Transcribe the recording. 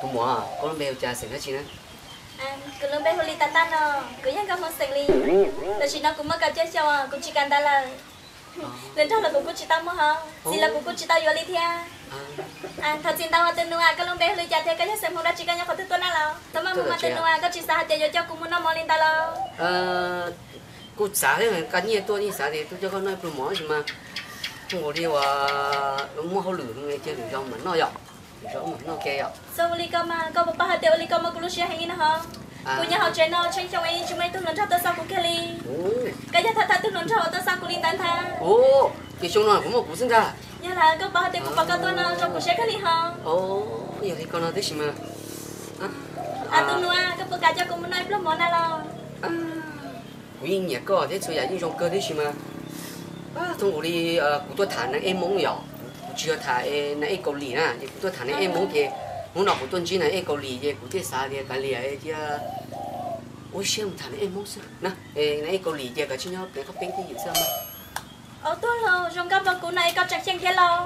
Tus muam, koj lub npe hu cas xeem dab tsi na? Kuv lub npe hu li Tam Tam no, kuv yog nkauj Hmoob xeem li. Tam sim no kuv muaj kaum cuaj xyoo, kuv tsis kam ntawv lawm. Hluas nraug los kuv kuj tsis tau muaj hos, txiv los kuv kuj tsis tau yuav li thiab. Thov txim ntau os tus nus, koj lub npe hu li cas thiab koj yog xeem Hmoob dab tsi, koj nyob qhov twg tuaj na los? Tau maj mus mas tus nus, koj tsis xav hais tias yuav coj kuv mus noj mov li ntawd los? Kuj xav thiab, nqa nyiaj tuaj yeej xav tias tuaj coj koj noj ib pluag mov tab sis mas zoo nkaus li uas muaj hauj lwm, cia lwm zaus mam noj yom, lwm zaus mam noj ke yom. Xyov ua li ko mas, koj puas paub hais tias ua li ko mas kuv lub siab heev li no hos. Kuv nyob hauv tsev no tsheej xyoo es tsis muaj ib tug hluas nraug tuaj xauj kuv kiag li. Koj yog thawj thawj tug hluas nraug uas tuaj xauj kuv li ntawd ntag. Ces xyoo no kuv muaj kuv xwb ntag. Yog lawm, koj paub hais tias kuv pom koj tuaj no zoo kuv siab kawg li hos. Yog li ko no tab sis mas, tus nus, koj puas kam coj kuv mus noj ib pluag mov na los? Kuv yeej nyiam koj thiab txhua yam yeej zoo kawg tab sis mas, zoo nkaus li kuv tuaj tham nas ej Hmoob yom, kuv tsis yog tham nas ej Kaus Lim na, ces kuv tuaj tham nas ej Hmoob ces hnub no kuv tuaj ntsib nas ej Kaus Lim ces kuv thiaj xav tias kav liam thiab ua siab mus tham nas ej Hmoob xwb na. Nas ej Kaus Lim ces koj tsis nyob pem qhov peeb twj ywm xwb mas. Ua tuaj los zoo nkauj npaum kuv no es koj tseem xyeej thiab los?